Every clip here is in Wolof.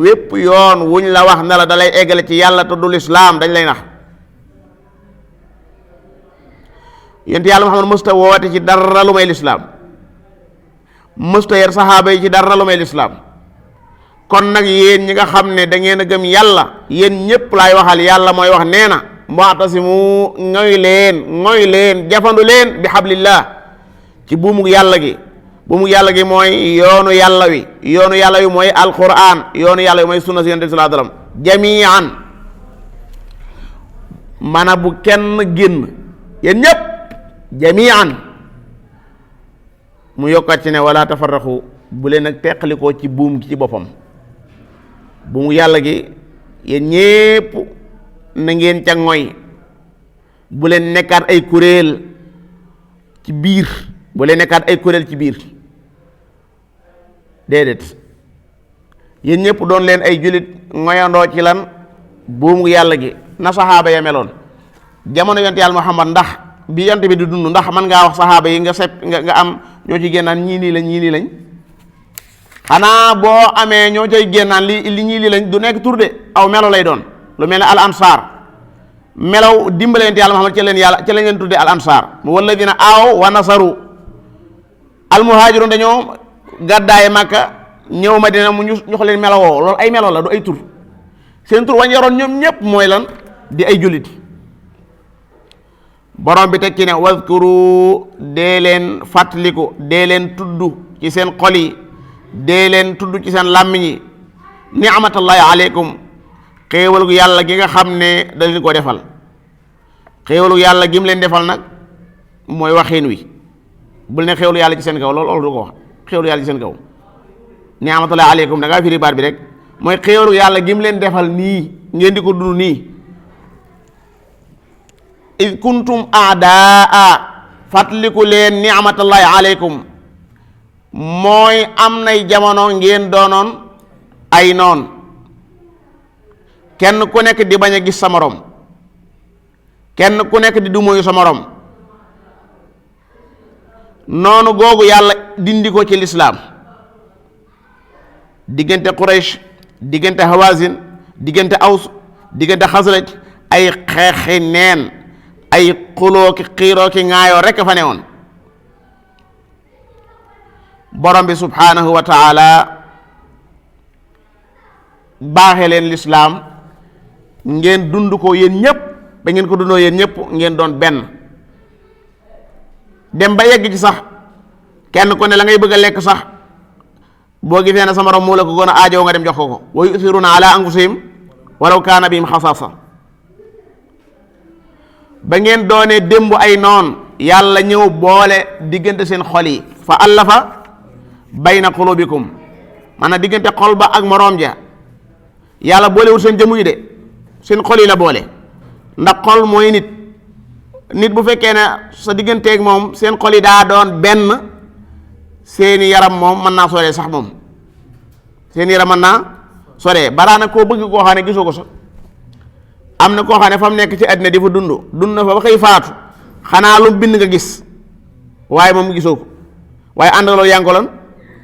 wépp yoon wuñ la wax na la dalay eggale ci yàlla te du lislaam dañ lay nax. yonent yàlla Muhammad mësta woote ci dara lu may lislaam, mësta yar saxaaba yi ci dara lu may lislaam. kon nag yéen ñi nga xam ne da ngeen a gëm yàlla, yéen ñépp laay waxal, yàlla mooy wax nee na mu'tasimu ngoy leen jafandu leen bi hablillah ci buumu yàlla gi. buumu yàlla gi mooy yoonu yàlla wi, yoonu yàlla wi mooy alquran, yoonu yàlla wi mooy sunna si yonent bi sallallahu alayhi wasallam jami'an, mana bu kenn génn, yéen ñépp jami'an. mu yokkat ci ne wala tafarraqu, bu leen nag teqalikoo ci buum gi ci boppam. buumu yàlla gi yéen ñépp na ngeen ca ngoy, bu leen nekkaat ay kuréel ci biir, bu leen nekkaat ay kuréel ci biir déedéet, yéen ñépp doon leen ay jullit ngoyandoo ci lan buumu yàlla gi na saxaaba ya meloon jamono yonent yàlla Muhammad. ndax bi yonent bi di dund ndax mën ngaa wax saxaaba yi nga am ñoo ci génnaan ñii nii lañ xanaa boo amee ñoo cay génnaan li ñii lii lañ du nekk tur de aw melo lay doon. lu mel ne al ansar, melaw dimbale yonent yàlla Muhammad ca lañ leen tudde al ansar. mu walladina aaw wa nasaru. al muhaajiroon dañoo gàddaaye Makka ñëw Madina mu ñu leen melawoo, loolu ay melo la du ay tur. seen tur wañ yoroon ñoom ñépp mooy lan di ay jullit. borom bi tekki ne wadkuru, dee leen fàttaliku, dee leen tudd ci seen xol yi, dee leen tudd ci seen làmmiñ yi ni'matallahi aleykum, xéewalu yàlla gi nga xam ne da leen ko defal. xéewalu yàlla gi mu leen defal nag mooy waxin wi, bul ne xéewalu yàlla ci seen kaw, loolu du ko wax. xéewalu yàlla ci seen kaw ni'matullahi aleykum da ngaa firi baat bi rek, mooy xéewalu yàlla gi mu leen defal nii ngeen di ko dund nii. id kuntum aadaa, fàttaliku leen ni'matullahi aleykum, mooy am nay jamono ngeen doonoon ay noon, kenn ku nekk di bañ a gis sa morom, kenn ku nekk di dumóoyu sa morom. noonu googu yàlla dindi ko ci lislaam, diggante Quraysh, diggante Hawazin, diggante Aws, diggante Xasraj, ay xeexi neen, ay xuloo ki xiiroo ki ŋaayoo rekk fa ne woon. borom bi subhaanahu wa taala baaxe leen lislaam ngeen dund ko yéen ñépp, ba ngeen ko dundoo yéen ñépp ngeen doon benn. dem ba yegg ci sax kenn ku ne la ngay bëgg a lekk sax boo gisee ne sa morom moo la ko gën a aajoo nga dem jox ko wa yusiruna ala anfusihim walaw kaana bihim xasaasa. ba ngeen doonee démb ay noon, yàlla ñëw boole diggante seen xol yi, fa allafa bayna qulubikum, maanaam diggante xol ba ak moroom ja yàlla boolewul seen jëmm yi de, seen xol yi la boole. ndax xol mooy nit bu fekkee ne sa digganteeg moom seen xol yi daa doon benn, seeni yaram moom mën naa soree sax moom, seeni yaram mën naa soree. baraana koo bëgg koo xam ne gisoo ko sax. am na koo xam ne fa mu nekk ci àddina di fa dund na fa ba xëy faatu, xanaa lu bind nga gis waaye moom gisoo ko, waaye ànd loolu yaa ngi ko lan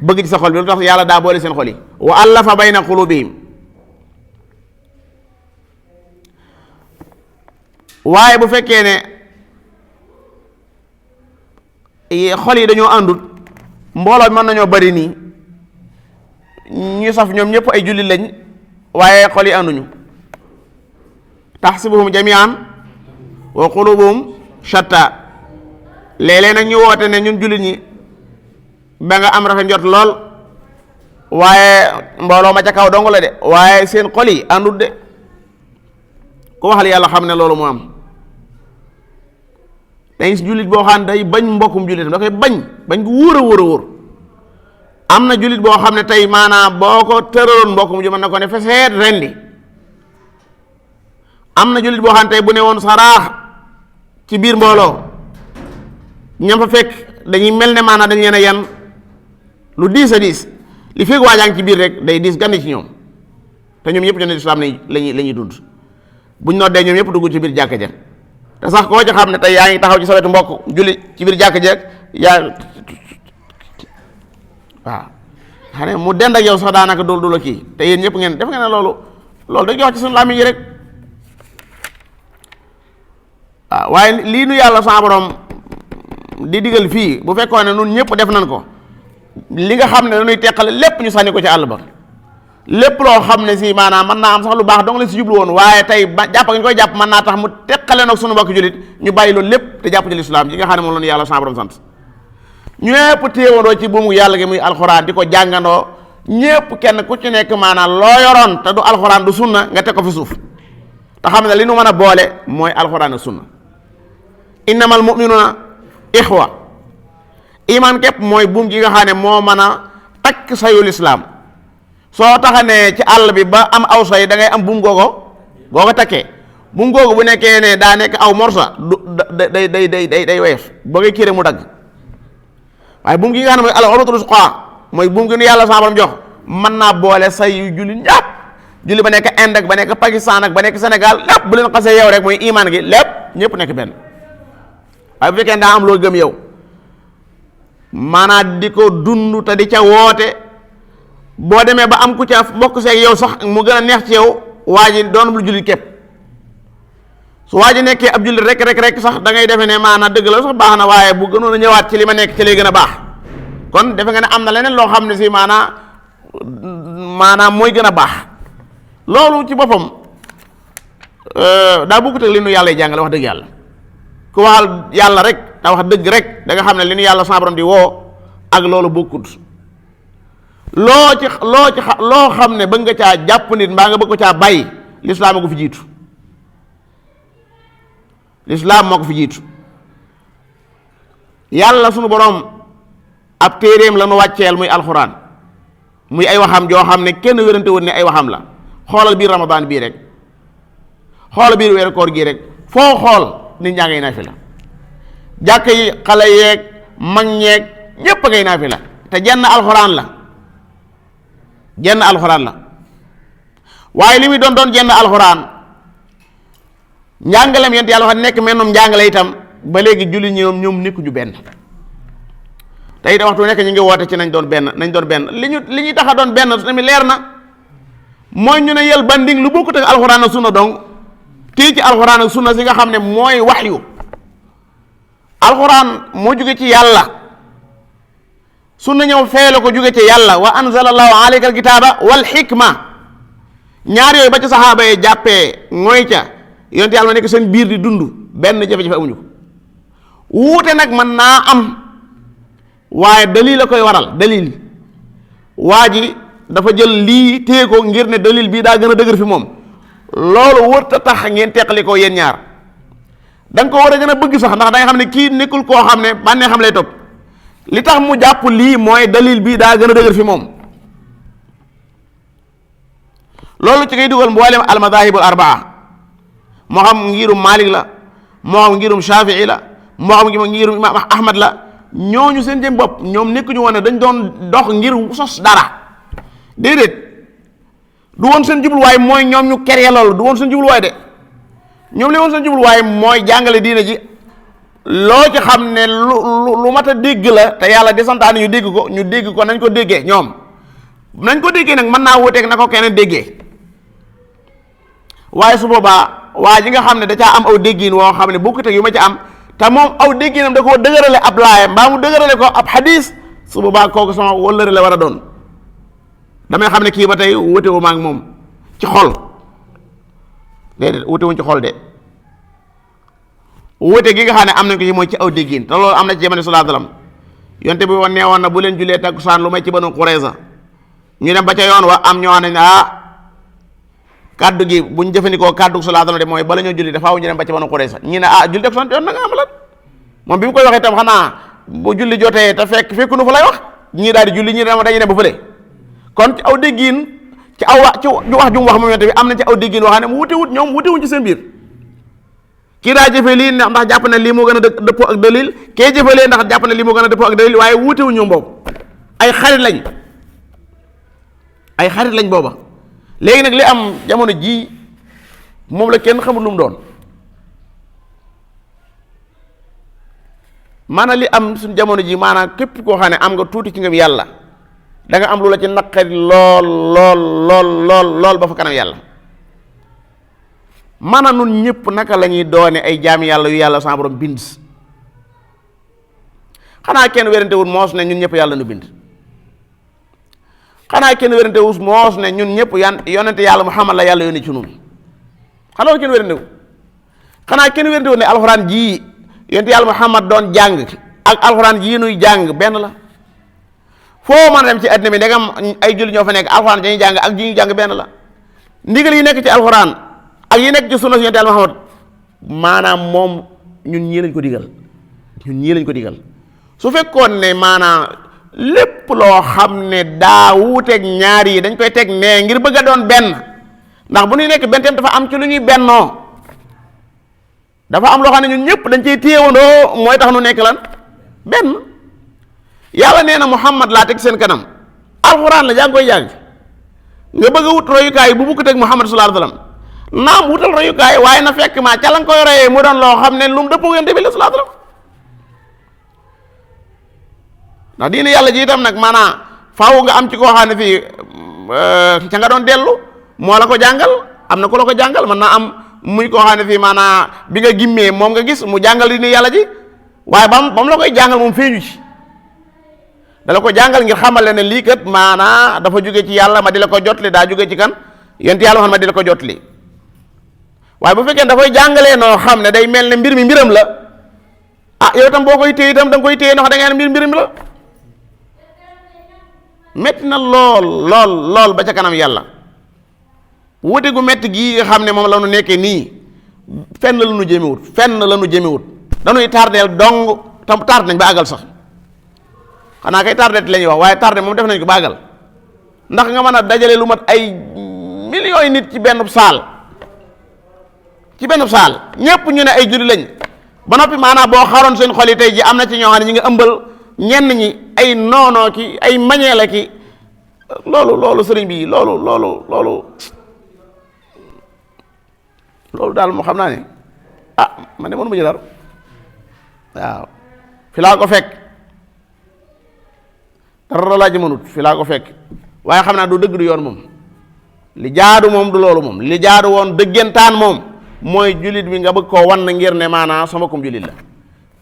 bëgg ci sa xol bi. lu tax yàlla daa boole seen xol yi. wa allafa bayna qulubihim. waaye bu fekkee ne xol yi dañoo àndut, mbooloo mën nañoo bari nii ñu saf ñoom ñëpp ay jullit lañ, waaye xol yi ànduñu. taxsibuhum jami'an wa qulubuhum shatta. léeg-léeg nag ñu woote ne ñun jullit ñi ba nga am rafet njot lool, waaye mbooloo ma ca kaw dong la de, waaye seen xol yi àndut de. ku waxal yàlla xam ne loolu moo am. day jullit boo xam ne day bañ mbokkum jullitam, da koy bañ ko wóor a wóor. am na jullit boo xam ne tey maanaam boo ko tëraloon mbokkum ju mën na ko ne feseet rendi. am na jullit boo xam ne tey bu ne woon saraax ci biir mbooloo, ñam fa fekk dañuy mel ne maanaam dañ leen a yan lu diis a diis. li fekk waajaa ci biir rek day diis gann ci ñoom, te ñoom ñëpp ñoo ne lislaam la ñuy dund. buñ noddee ñoom ñëpp dugg ci biir jàkka ja, te sax koo ci xam ne tey yaa ngi taxaw ci sa wetu mbokk julli ci biir jàkka ja yaa waaw xane mu dend ak yow sax daanaka du la kii te yéen ñëpp ngeen def ngeen ne loolu dañuy wax ci suñu làmmiñ yi rek waaw waaye lii nu yàlla sa borom di digal fii bu fekkoon ne nun ñëpp def nañ ko li nga xam ne dañuy teqale lépp ñu sànni ko ci àll ba lépp loo xam ne si maanaam mën naa am sax lu baax dong la si jublu woon waaye tey ba jàpp nga ñu koy jàpp mën naa tax mu teqale nag sunu mbokk jullit ñu bàyyi loolu lépp te jàpp ci lislaam yi nga xam ne moom la ñu yàlla sa borom sant ñu ñëpp téewandoo ci buumu yàlla gi muy alxuraan di ko jàngandoo ñëpp kenn ku ci nekk maanaam loo yoroon te du alxuraan du sunna nga teg ko fi suuf te xam ne li nu mën a boole mooy alxuraan ak sunna innamal mu'minuna ixwa iman képp mooy buum gi nga xam ne moo mën a takk sayul islaam soo taxanee ci àll bi ba am aw say da ngay am buum googo takkee buum googu bu nekkee ne daa nekk aw morsa du day weef boo ngay kiire mu dagg waaye buum gi nga xam ne mooy al urwatul wuthqa mooy buum gi nu yàlla sa borom jox mën naa boole say yu julli ñàpp julli ba nekk Inde ak ba nekk Pakistan ak ba nekk Sénégal lépp bu leen xasee yow rek mooy iman gi lépp ñëpp nekk benn waaye bu fekkee daa am loo gëm yow maanaam di ko dund te di ca woote boo demee ba am ku ca bokk seeg yow sax mu gën a neex ci yow waa ji doon lu jullit képp su waa ji nekkee ab jullit rek sax da ngay defe ne maanaam dëgg la sax baax na waaye bu gënoon a ñëwaat ci li ma nekk ci lay gën a baax kon defe nga ne am na leneen loo xam ne si maanaam mooy gën a baax loolu ci boppam daa bokkut ak li nu yàlla jàngale wax dëgg yàlla ku waxal yàlla rek da wax dëgg rek da nga xam ne li nu yàlla sa borom di woo ak loolu bokkut loo xam ne bëgg nga caa jàpp nit mbaa nga bëgg ko caa bàyyi lislaam moo ko fi jiitu lislaam moo ko fi jiitu yàlla sunu borom ab téeréem la nu wàcceel muy alxuraan muy ay waxam joo xam ne kenn wérante woon ne ay waxam la xoolal biir ramadaan bii rek xoolal biir weeru koor gii rek foo xool nit ñaa ngay naafila jàkk yi xale yeeg mag ñeeg ñépp a ngay naafila te jenn alxuraan la waaye li muy doon jenn alxuraan njàngalem yent yàlla wax nekk mennum njàngale itam ba léegi julli ñoom nekkuñu benn tey de waxtu nekk ñu ngi woote ci nañ doon benn li ñuy tax a doon benn tamit leer na mooy ñu ne yel banding lu bokkut ak alxuraan ak sunna dong kii ci alxuraan ak sunna si nga xam ne mooy waxyu alxuraan moo jóge ci yàlla sunna ñëw feele ko jóge ci yàlla wa anzalallahu alayka alkitaaba wal xikma ñaar yooyu ba ci saxaaba yi jàppee mooy ca yonte yàlla ma nekk seen biir di dund benn jafe-jafe amuñu ko wuute nag mën naa am waaye dalil la koy waral dalil waa ji dafa jël lii téye ko ngir ne dalil bii daa gën a dëgër fi moom loolu wërta tax ngeen teqali ko yéen ñaar da nga ko war a gën a bëgg sax ndax da nga xam ne kii nekkul koo xam ne bànnee xam lay topp li tax mu jàpp lii mooy dalil bii daa gën a dëgër fi moom loolu ci ngay dugal mboolem almadahibul arbaa moo xam ngirum Malik la moo xam ngirum Shafii la moo xam ngirum imam Ahmad la ñooñu seen jëm bopp ñoom nekkuñu woon ne dañ doon dox ngir sos dara déedéet du woon seen jubluwaay mooy ñoom ñu keree loolu du woon seen jubluwaay de ñoom li woon seen jubluwaay mooy jàngale diine ji loo ci xam ne lu mat a dégg la te yàlla di santaane ñu dégg ko nañ ko déggee ñoom nañ ko déggee nag mën naa wuteeg na ko keneen déggee waaye su boobaa waa ji nga xam ne da caa am aw déggin woo xam ne bokkut ak yu ma ci am te moom aw dégginam da koo dëgërale ab laaya mbaa mu dëgërale ko ab xadis su boobaa kooku sama wëllëre la war a doon damay xam ne kii ba tey wute wu ma ak moom ci xol déedéet wute wuñ ci xol de wute gi nga xam ne am nañ ko ci mooy ci aw déggin te loolu am na ci jamono sallallahu alayhi wasallam yonte bi woon nee woon na bu leen julee takkusaan lu may ci Banu Qurayza ñu dem ba ca yoon wa am ñoo xam ne kaddu gi bu ñu jëfandikoo kaddu sallallahu alayhi wasallam de mooy bala ñoo julli dafa ñu dem ba ci Banu Qurayza ñi ne julli takkusaan yoon na nga am lan moom bi mu koy waxee itam xanaa bu julli jotee te fekk nu fa lay wax ñii daal di julli ñii dañuy ne ba fële kon ci aw déggin ci aw wax ju mu wax moom yonte bi am na ci aw déggin wax ne mu wutewuñ ci seen biir kii daa jëfe lii ndax jàpp na lii moo gën a dëppoo ak dalil kee jëfe lee ndax jàpp na lii moo gën a dëppoo ak dalil waaye wutewuñ ñoom boobu ay xarit lañ booba léegi nag li am jamono jii moom la kenn xamul lu mu doon maanaam li am suñ jamono ji maanaam képp koo xam ne am nga tuuti ci ngëm yàlla da nga am lu la ci naqari lool lool lool lool lool ba fa kanam yàlla. mana nun ñëpp naka la ñuy doone ay jaami yàlla yu yàlla sa borom bind? xanaa kenn wérantewul moos ne ñun ñëpp yàlla nu bind? xanaa kenn wérantewul moos ne ñun ñëpp yonente yàlla Muhammad la yàlla yónni ci nun? xanaa kenn wérantewul? xanaa kenn wérantewul ne alxuraan jii yonente yàlla Muhammad doon jàng ak alxuraan jii nuy jàng benn la? foo mën a dem ci àddina bi ndegam ay julli ñoo fa nekk, alxuraan dañuy jàng ak ji ñuy jàng benn la. ndigal yi nekk ci alxuraan ak yi nekk ci sunna yonente yàlla Muhammad maanaam moom ñun ñii lañ ko digal, ñun ñii lañ ko digal. su fekkoon ne maanaam lépp loo xam ne daa wuuteeg ñaar yi dañ koy teg nee ngir bëgg a doon benn, ndax bu ñuy nekk benn tam dafa am ci lu ñuy bennoo, dafa am loo xam ne ñun ñëpp dañ ciy téyewandoo mooy tax nu nekk lan benn. yàlla nee na Muhammad laa teg seen kanam, alxuraan la yaa ngi koy jàng, nga bëgg a wut royukaay bu bukk teg Muhammad sallallahu alayhi wasallam. naam wutal royukaay waaye na fekk ma ca la nga koy royee mu doon loo xam ne lu mu dëppoo yonent bi sallallahu alayhi wasallam. ndax diine yàlla ji itam nag maanaam faaw nga am ci koo xam ne fii ca nga doon dellu moo la ko jàngal, am na ku la ko jàngal, mën naa am muy koo xam ne fii maanaam bi nga gimmee moom nga gis mu jàngal diine yàlla ji, waaye ba mu la koy jàngal moom feeñu ci, dala ko jàngal ngir xamal ne lii kat maanaam dafa jóge ci yàlla ma di la ko jotli, daa jóge ci kan yonent yàlla ma di la ko jotli. waaye bu fekkee dafay jàngalee noo xam ne day mel ne mbir mi mbiram la, ah yow itam boo koy téye itam da nga koy téye ndox da ngeen mbir mi la. metti na lool lool lool ba ca kanam yàlla. wute gu metti gii nga xam ne moom la nu nekkee nii fenn la nu jëmewut, fenn la nu jëmewut, dañuy tardeel dong tam tardé nañ ba àggal sax. xanaa kay tardé la ñuy wax waaye tardé moom def nañ ko ba àggal. ndax nga mën a dajale lu mat ay millions yi nit ci benn saal, ci benn saal ñépp ñu ne ay julli lañ ba noppi maanaam boo xaroon seen xol yi tey ji am na ci ñoo xam ne ñi nga ëmbal ñenn ñi ay noonoo ki ay mañeela ki loolu sëriñ bi loolu daal moo xam naa ne man de mënu ma ci dara. waaw fi laa ko fekk dara laa ci mënut, fi laa ko fekk waaye xam naa du dëgg du yoon moom. li jaadu moom du loolu moom, li jaadu woon dëggantaan moom mooy jullit bi nga bëgg koo wan ngir ne maanaam sama kum jullit la.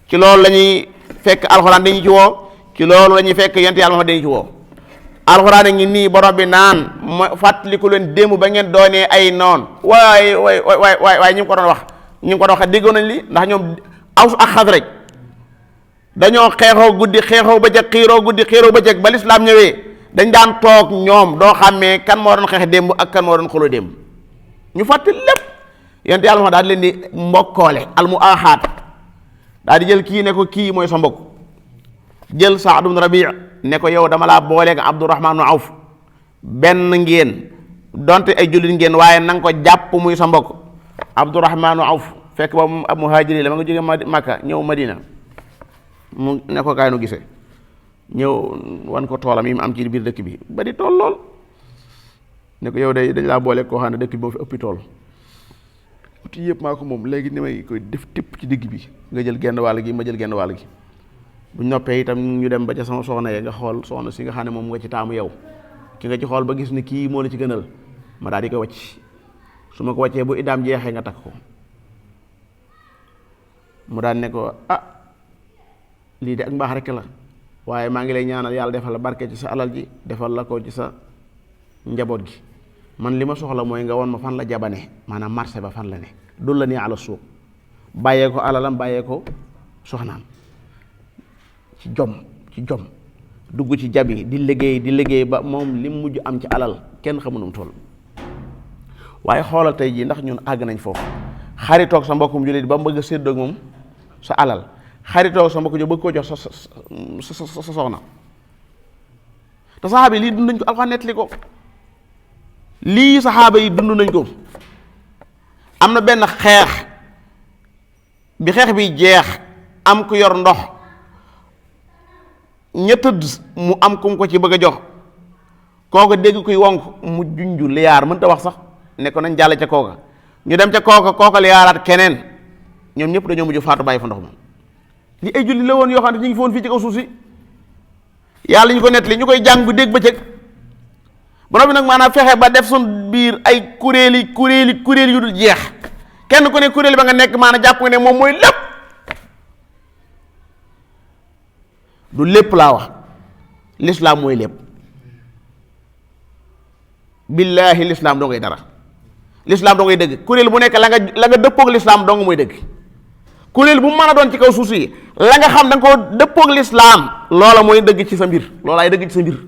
ci loolu la ñuy fekk alxuraan dañu ci woo, ci loolu la ñuy fekk yent yàlla ma dañu ci woo. alxuraan a ngi nii borom bi naan ma fàttaliku leen démb ba ngeen doonee ay noon waaye ñi ngi ko doon wax, ñi ngi ko doon wax déggoon nañ li ndax ñoom Aws ak Xasraj dañoo xeexoo guddi xeexoo bëccëg xiiroo guddi xiiroo bëccëg ba lislaam ñëwee dañ daan toog ñoom doo xàmmee kan moo doon xeex démb ak kan moo doon xuloo démb. ñu fàttali lépp yent yàlla ma daal di leen di mbokkoole al mu aaxaat daal di jël kii ne ko kii mooy sa mbokk, jël Saad ibn Rabi' ne ko yow dama laa booleeg Abdurahmaan ibn Awf benn ngeen donte ay jullit ngeen waaye na nga ko jàpp muy sa mbokk. Abdurahmaan ibn Awf fekk ba mu ab muhaajiri la ma nga jóge Makka ñëw Madina, mu ne ko kaay nu gisee, ñëw wan ko toolam yi mu am ci biir dëkk bi ba di tool lool, ne ko yow day dañ laa booleeg koo xam ne dëkk bi moo fi ëppi tool, uti yëpp maa ko moom, léegi ni may koy def tipp ci digg bi nga jël genn wàll gi ma jël genn wàll gi. bu noppee itam ñu dem ba ca sama soxna ye nga xool soxna si nga xam ne moom nga ci taamu yow, ki nga ci xool ba gis ni kii moo la ci gënal ma daal di ko wàcc, su ma ko wàccee bu iddaam jeexee nga takk ko. mu daan ne ko lii de ak mbaax rekk la waaye maa ngi lay ñaanal yàlla defal la barke ci sa alal ji, defal la ko ci sa njaboot gi. man li ma soxla mooy nga won ma fan la jabane, maanaam marché ba fan la ne, dul la nii ala suuq, bàyyee ko alalam bàyyee ko soxnaam ci jom dugg ci jabi di liggéey ba moom li mujj am ci alal kenn xamunum toll. waaye xoolal tey jii ndax ñun àgg nañ foofu xaritoog sa mbokkum jullit ba bëgg a séddoog moom sa alal, xaritoog sa mbokk jo bëgg koo jox sa soxna. te saxaaba yi lii dund nañ ko, alxuraan nettali ko, lii saxaaba yi dund nañ ko. am na benn xeex bi xeex bi jeex am ku yor ndox ña tëdd mu am kum ko ci bëgg a jox, kooka dégg kuy wonk mu junju liyaar mënta wax sax ne ko nañ jàll ca kooka, ñu dem ca kooka liyaaraat keneen, ñoom ñëpp dañoo mujj faatu bàyyi fa ndox ma. li ay julli la woon yoo xam ne ñu ngi fi woon fii ci kaw suuf si, yàlla ñu ko nettali ñu koy jàng bu dégg bëccëg ba noppi nag maanaam fexe ba def sun biir ay kuréel yu dul jeex kenn ku ne kuréel ba nga nekk maanaam jàpp nga ne moom mooy lépp. du lépp laa wax l'islam mooy lépp billaahi l'islam doo ngay dara l'islam doo ngay dëgg kuréel bu nekk la nga dëppoog l'islam dong mooy dëgg kuréel bu mu mën a doon ci kaw suuf si la nga xam da nga ko dëppoog l'islam loola mooy dëgg ci sa mbir loola ay dëgg ci sa mbir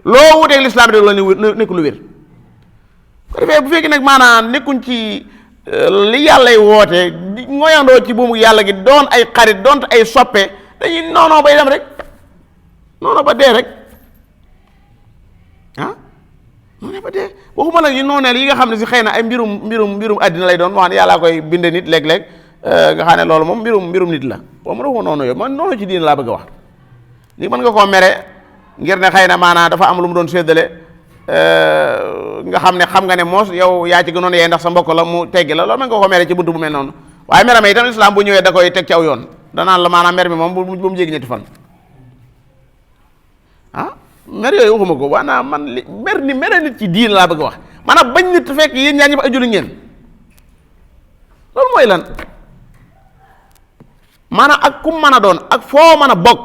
loo wuteeg l'islam rek la nekk lu wér ko defee bu fekkee nag maanaam nekkuñ ci li yàllay woote di ngoyandoo ci buumu yàlla gi doon ay xarit doon ay soppe dañuy noonoo bay dem rek noonoo ba dee rek noonoo ba dee waxuma nag yu nooneel yi nga xam ne si xëy na ay mbirum àddina lay doon moo xam ne yàllaa koy binde nit léeg-léeg nga xam ne loolu moom mbirum nit la boo ma dafa noonu yow man noonu ci diine laa bëgg a wax ni mën nga koo mere ngir ne xëy na maanaam dafa am lu mu doon séddale nga xam ne moos yow yaa ci gënoon yee ndax sa mbokk la mu teggi la loolu mën nga koo mere ci buntu bu mel noonu waaye mere ma itam islam bu ñëwee da koy teg ci aw yoon danaan la maanaam mer mi moom bu mu jéggi ñetti fan mer yooyu waxuma ko waanaa man li mere nit ci diine laa bëgg a wax maanaam bañ nit fekk yéen ñaa ñëpp ay jullit ngeen loolu mooy lan maanaam ak kum mën a doon ak foo mën a bokk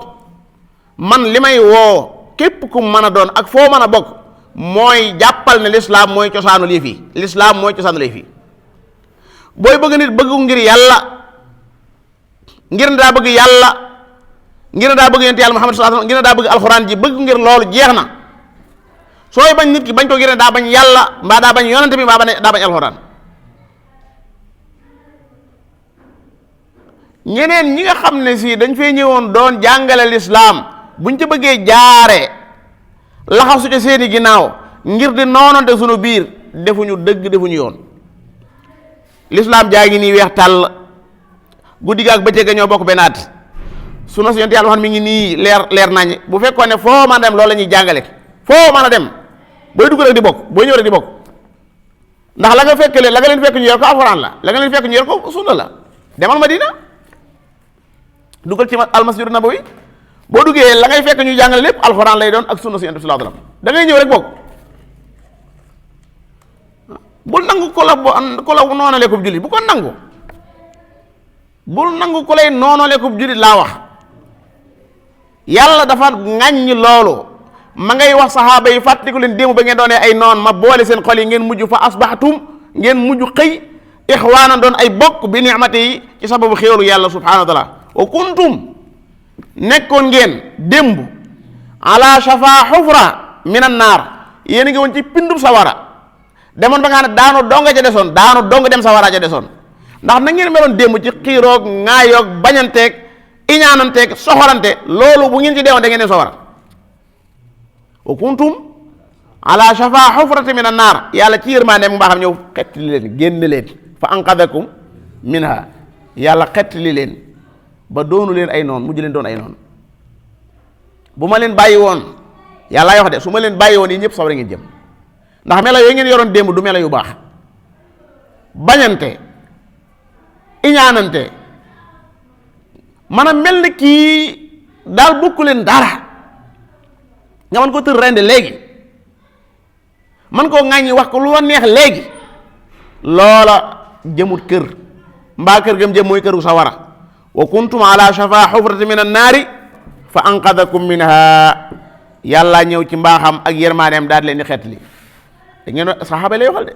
man li may woo képp kum mën a doon ak foo mën a bokk mooy jàppal ne l'islam mooy cosaanu lii fii l'islam mooy cosaanu lii fii booy bëgg nit bëggu ngir yàlla ngir ne daa bëgg yàlla ngir ne daa bëgg yonent yàlla Muhammad sallallahu alayhi wasallam ngir ne daa bëgg alxuraan ji bëgg ngir loolu jeex na sooy bañ nit ki bañ ko ngir ne daa bañ yàlla mbaa daa bañ yonent bi mbaa daa bañ alxuraan ñeneen ñi nga xam ne si dañ fee ñëwoon doon jàngale lislaam buñ ci bëggee jaare laxasu ca seeni ginnaaw ngir di noonante sunu biir defuñu dëgg defuñu yoon lislaam jaa ngi nii weex tàll guddi ga ak bëccëg ga ñoo bokk benn at sunu si yonent yàlla wax mi ngi nii leer nañ bu fekkoon ne foo mën a dem loolu la ñuy jàngale foo mën a dem booy dugg rek di bokk booy ñëw rek di bokk ndax la nga fekk leen fekk ñu yor ko alxuraan la nga leen fekk ñu yor ko sunna la demal Madina dugal ci almasjidu nabawi boo duggee la ngay fekk ñu jàngale lépp alxuraan lay doon ak sunna si yonent bi sallallahu alayhi wasallam da ngay ñëw rek bokk bul nangu ku la noonale ko jullit bu ko nangu bul nangu ku lay noonale ko jullit laa wax yàlla dafa ŋàññi loolu ma ngay wax saxaaba yi fàttaliku leen démb ba ngeen doonee ay noon ma boole seen xol yi ngeen mujj fa asbaxtum ngeen mujj xëy ixwaana doon ay bokk bi ni'mati yi ci sababu xéewalu yàlla subhanahu wa taala wa kuntum nekkoon ngeen démb ala shafa xufra minan naar yéen a ngi woon ci pindub sawara demoon ba nga xam ne daanu dong dem sawara ca desoon ndax na ngeen meloon démb ci xiiroog ŋaayoog bañanteeg iñaananteeg soxorante loolu bu ngeen ci deewoon da ngeen dem sawara wa kuntum ala shafa xufrati minan naar yàlla ci yërmaandeem mu mbaaxam ñëw xettali leen génn leen fa anqadakum minha yàlla xettali leen ba doonu leen ay noon mujj leen doon ay noon bu ma leen bàyyi woon yàlla wax de su ma leen bàyyi woon yi ñëpp sawara ngeen jëm ndax melo yooyu ngeen yoroon démb du melo yu baax bañante iñaanante maanaam mel ni kii daal bokku leen dara nga mën ko tër rende léegi man koo ŋàññi wax ko lu la neex léegi loola jëmut kër mbaa kër gam jëm mooy këru sawara wa kuntum ala shafa xufrati min annaari fa anqadakum minha yàlla ñëw ci mbaaxam ak yërmaaneem daal leen di xeetli da ngeen saxaaba lay waxal de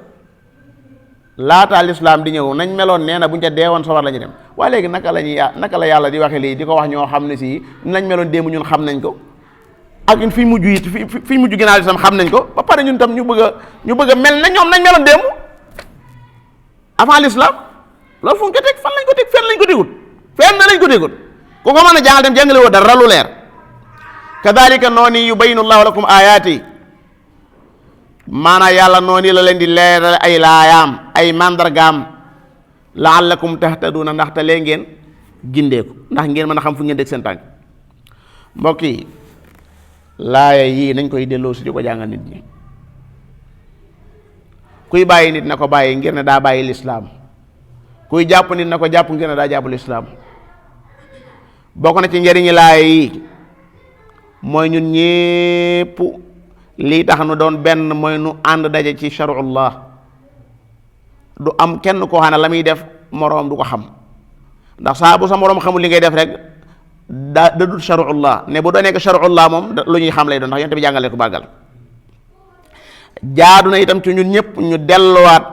laataa lislaam di ñëw nañ meloon nee na buñ ca deewoon sawar la ñu dem waaye léegi naka la yàlla di waxe lii di ko wax ñoo xam ne si nañ meloon démb ñun xam nañ ko ak fi mujj it fi mujj ginnaaw lislaam xam nañ ko ba pare ñun tam ñu bëgg a mel na ñoom nañ meloon démb avant l'islam loolu fu ñu ko teg fan lañ ko teg fenn lañ ko tegut ku ko mën a jàngal dem jàngale woo dara lu leer kadhalika noonu yubayinu llahu lakum ayaati maanaam yàlla noonu la leen di leeral ay laayaam ay mandargaam laallakum tahtaduna ndaxte lee ngeen gindeeku ndax ngeen mën a xam fu ngeen dégg seen tànk mbokk yi laaya yii nañ koy delloo si di ko jàngal nit ñi kuy bàyyi nit na ko bàyyi ngir ne daa bàyyi lislaam kuy jàpp nit na ko jàpp ngir ne daa jàpp lislaam bokk na ci njëriñi laaya yi mooy ñun ñépp lii tax nu doon benn mooy nu ànd daje ci shar'ullah du am kenn koo xam ne la muy def moroom du ko xam ndax saa bu sa moroom xamul li ngay def rek da dul shar'ullah ne bu doo nekk shar'ullah moom lu ñuy xam lay doon ndax yonent bi jàngale ko bàggal jaadu na itam ci ñun ñëpp ñu delluwaat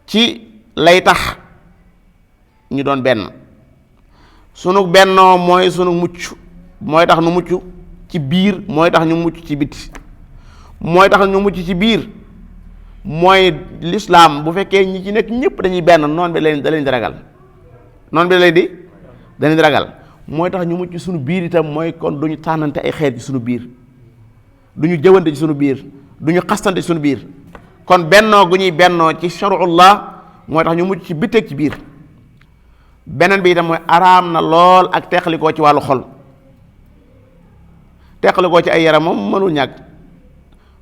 ci lay tax ñu doon benn sunu bennoo mooy sunu mucc mooy tax nu mucc ci biir mooy tax ñu mucc ci biti mooy tax ñu mucc ci biir mooy lislaam bu fekkee ñi ci nekk ñëpp dañuy benn noon bi da leen di ragal noon bi da leen di ragal mooy tax ñu mucc suñu biir itam mooy kon duñu tànnante ay xeet ci suñu biir duñu jëwante ci suñu biir duñu xastante ci suñu biir kon bennoo gu ñuy bennoo ci shar'ullah mooy tax ñu mucc ci bitteeg ci biir beneen bi itam mooy araam na lool ak teqalikoo ci wàllu xol teqalikoo ci ay yaram moom mënul ñàkk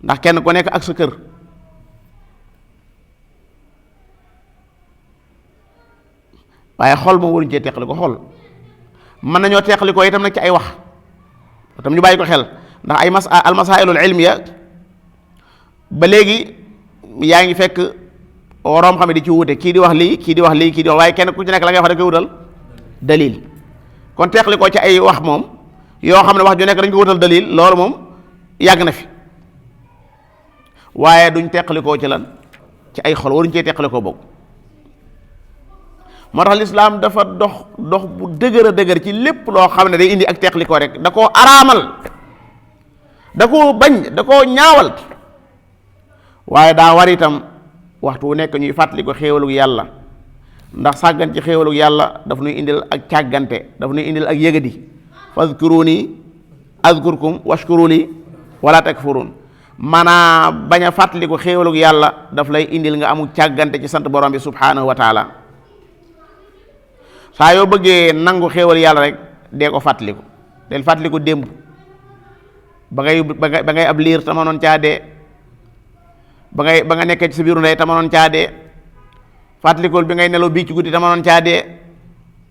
ndax kenn ku nekk ak sa kër waaye xol moom waruñu cee teqalikoo xol mën nañoo teqalikoo itam nag ci ay wax itam ñu bàyyi ko xel ndax ay almasailul ilmiya ba léegi yaa ngi fekk woroom xam ne di ci wuute kii di wax lii kii di wax lii kii di wax waaye kenn ku ci nekk la ngay wax da koy wutal dalil kon teqalikoo ci ay wax moom yoo xam ne wax ju nekk dañ ko wutal dalil loolu moom yàgg na fi waaye duñ teqalikoo ci lan ci ay xol waruñ cee teqalikoo boobu moo tax lislaam dafa dox bu dëgër a dëgër ci lépp loo xam ne day indi ak teqalikoo rek da koo araamal da koo bañ da koo ñaawal waaye daa war itam waxtu wu nekk ñuy fàttali ko xéewalug yàlla ndax sàggan ci xéewalug yàlla daf nuy indil ak càggante daf nuy indil ak yëgadi fazkuruni azkurkum washkuru li wala takfurun maanaam bañ a fàttali ko xéewalug yàlla daf lay indil nga amul càggante ci sant borom bi subhanahu wa taala saa yoo bëggee nangu xéewal yàlla rek dee ko fàttaliku del fàttaliku démb ba ngay ab liir te mënoon caa dee ba nga nekkee ci sa biiru ndey te mënoon caa dee fàttalikul bi ngay nelaw bii ci guddi te mënoon caa dee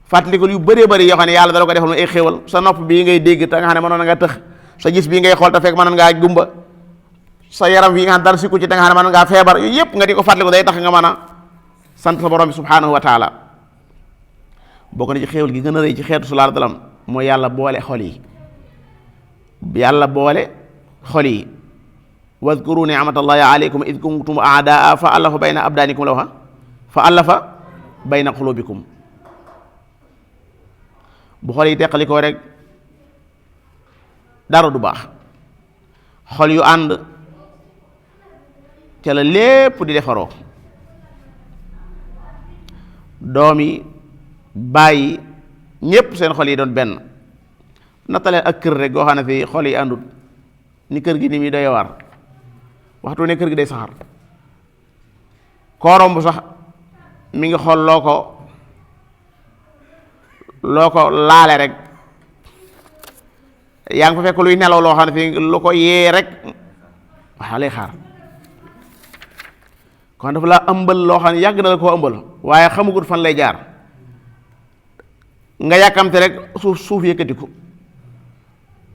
fàttalikul yu bëree bëri yoo xam ne yàlla dala ko defal mu ay xéewal sa nopp bii ngay dégg te nga xam ne mënoon nga tëx sa gis bii ngay xool te fekk mënoon ngaa gumba sa yaram bii nga xam dara sikku ci te nga xam ne mënoon ngaa feebar yooyu yëpp nga di ko fàttaliku day tax nga mën a sant sa borom bi subhanahu wa taala bokk na ci xéewal gi gën a rëy ci xeetu sallallahu alayhi wa sallam mooy yàlla boole xol yi yàlla boole xol yi wadkuru ni'matallahi alaykum id kuntum a'daa fa allafa bayna abdaanikum la waxa fa allafa bayna qulubikum bu xol yi teqalikoo rek dara du baax xol yu ànd ca la lépp di defaroo doom yi bàyyi ñépp seen xol yi doon benn nattaleen ak kër rek goo xam ne fii xol yi àndut ni kër gi ni muy doy waar waxtu ne kër gi day saxar koo romb sax mi ngi xool loo ko laale rek yaa ngi fa fekk luy nelaw loo xam ne fii lu ko yee rek waaw lay xaar kon dafa laa ëmbal loo xam ne yàgg na la koo ëmbal waaye xamugut fan lay jaar nga yàkkamte rek suuf yëkkatiku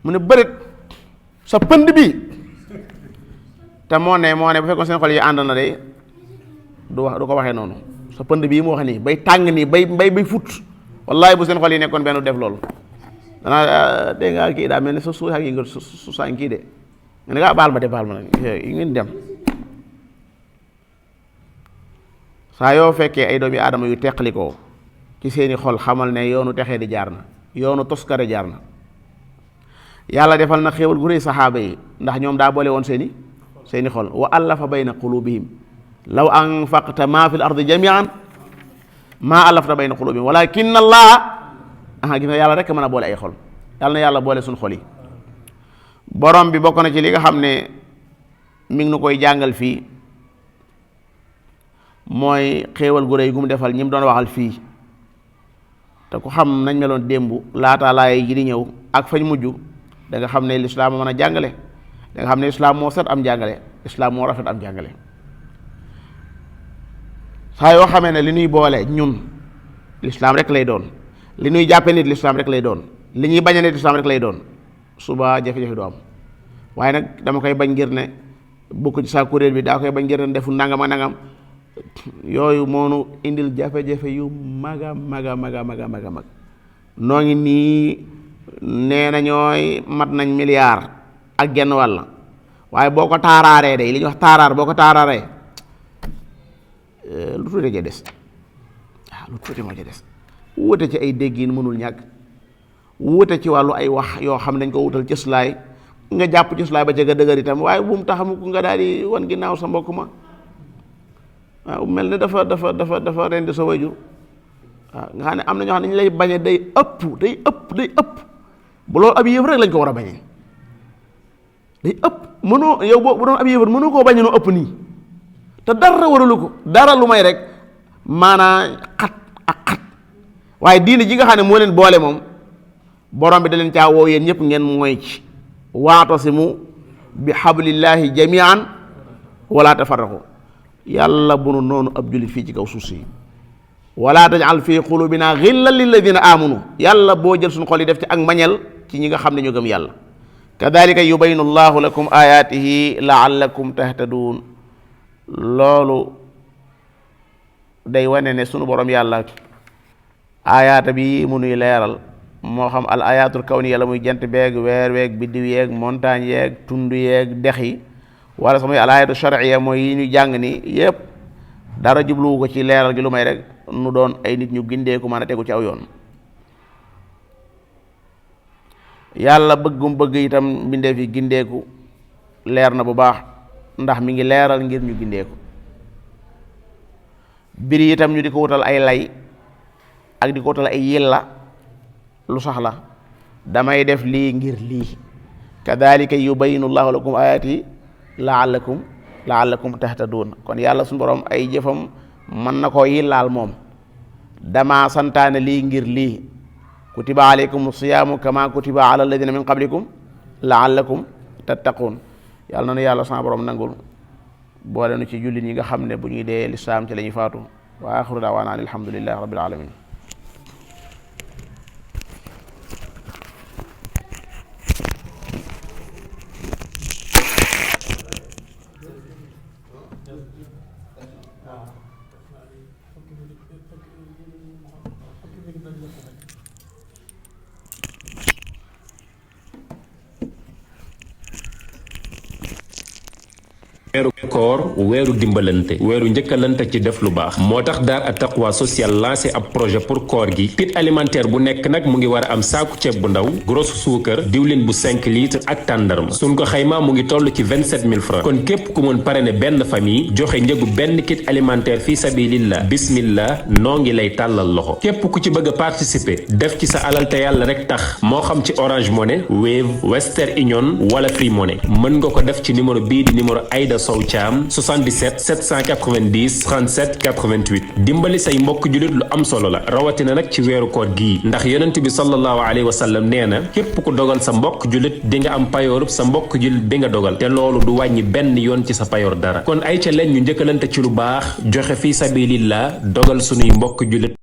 mu ne bërit sa pënd bi te moo ne bu fekkoon seen xol yi ànd na de du ko waxee noonu sa pënd bii mu wax nii bay tàng nii bay fut wallahi bu seen xol yi nekkoon benn def loolu danaa dégg nga kii daa mel ne sa suuf ak yi nga saañ kii de nga ne nga baal ma nag yi ngeen dem saa yoo fekkee ay doomi aadama yu teqalikoo ci seeni xol xamal ne yoonu texee di jaar na yoonu toskare jaar na yàlla defal na xéewal gu rëy saxaaba yi ndax ñoom daa boole woon seeni xol wa allafa bayna qulubihim law anfaqta ma fi l ardi jamian ma allafta bayna qulubihim walakin allaha gis nga yàlla rek mën a boole ay xol yàlla na yàlla boole suñ xol yi borom bi bokk na ci li nga xam ne mi ngi nu koy jàngal fii mooy xéewal gu rëy gu mu defal ñi mu doon waxal fii te ku xam nañ meloon démb laataa laay ji di ñëw ak fañ mujj da nga xam ne lislaam mën a jàngale da nga xam ne islaam moo set am jàngale islaam moo rafet am jàngale saa yoo xamee ne li ñuy boole ñun lislaam rek lay doon li ñuy jàppe nit lislaam rek lay doon li ñuy bañ a nit lislaam rek lay doon suba jafe-jafe du am waaye nag dama koy bañ ngir ne bokk ci saa kuréel bi daa koy bañ ngir ne deful nangam ak nangam yooyu moonu indil jafe-jafe yu maga maga maga maga maga mag noo ngi nii nee na ñooy mat nañ milliard ak genn wàll waaye boo ko taaraaree day li ñuy wax taaraar boo ko taaraaree lu tuuti ca des waaw lu tuuti moo ca des wuute ci ay déggin mënul ñàkk wuute ci wàllu ay wax yoo xam ne dañ ko wutal cëslaay nga jàpp cëslaay ba ca ga dëgër itam waaye bu mu tax mu nga daal di wan ginnaaw sa mbokk ma waaw mel ne dafa rendi sa wayjur waaw nga xam ne am na ñoo xam ne ñu lay bañe day ëpp bu loolu ab yëf rek lañ ko war a bañee day ëpp mënoo yow boo bu doon ab yëfar mënoo koo bañe noo ëpp nii te dara waralu ko dara lu may rek maanaa xat ak xat waaye diine ji nga xam ne moo leen boole moom borom bi da leen caa woo yéen ñëpp ngeen mooy ci waatasimu bi hablillahi jamian wala tafarraqu yàlla bu nu noonu ab jullit fii ci kaw suuf si wala tajal fi qulubina ghillan lilladina amanu yàlla boo jël suñu xol yi def ci ak mañel ci ñi nga xam ne ñoo gëm yàlla kadalika yubayinu llahu lakum ayatihi laallakum tahtadun loolu day wane ne sunu borom yàlla ayaata bi mu nuy leeral moo xam al ayatul kawniya la muy jant beeg weer weeg biddiw yeeg montagne yeeg tund yeeg dex yi wala sax muy al ayatu shar'iyya mooy yi ñu jàng ni yépp dara jubluwu ko ci leeral gi lu may rek nu doon ay nit ñu gindeeku mën a tegu ci aw yoon yàlla bëggum bëgg itam mbindeef yi gindeeku leer na bu baax ndax mi ngi leeral ngir ñu gindeeku biri itam ñu di ko wutal ay lay ak di ko wutal ay yilla lu sax la damay def lii ngir lii kadhalika yubayinu llahu lakum ayati laallakum tahtadun kon yàlla suñu borom ay jëfam mën na koo yillaal moom dama santaane lii ngir lii kutiba alaykum siyaamu kama kutiba ala alladina min qablikum laallakum tattaqun yàlla na nu yàlla sama borom nangul boole nu ci jullit ñi nga xam ne bu ñuy dee lislaam ci la ñuy faatu wa axiru daawaana an alhamdulillahi rabbil alamin weeru koor weeru dimbalante weeru njëkkalante ci def lu baax moo tax daar at taqwa social lancé ab projet pour koor gi kit alimentaire bu nekk nag mu ngi war a am saaku ceeb bu ndaw grosse suukar diwlin bu 5 litres ak tàndarma suñ ko xaymaa mu ngi toll ci 27 000 francs kon képp ku mën parrainer benn famille joxe njëgu benn kit alimentaire fii sabilillah bismillah noo ngi lay tàllal loxo képp ku ci bëgg a participer def ci sa alal te yàlla rek tax moo xam ci Orange Money Wave Western Union wala Free Money mën nga ko def ci numéro bii di numéro Aïda Sow Thiam 77 790 37 88 dimbali say mbokk jullit lu am solo la rawatina nag ci weeru koor gii ndax yonent bi sallallahu alayhi wa sallam nee na képp ku dogal sa mbokk jullit di nga am payoorub sa mbokk jullit bi nga dogal te loolu du wàññi benn yoon ci sa payoor dara kon ay ca leen ñu njëkkalante ci lu baax joxe fi sabilillah dogal sunuy mbokk jullit.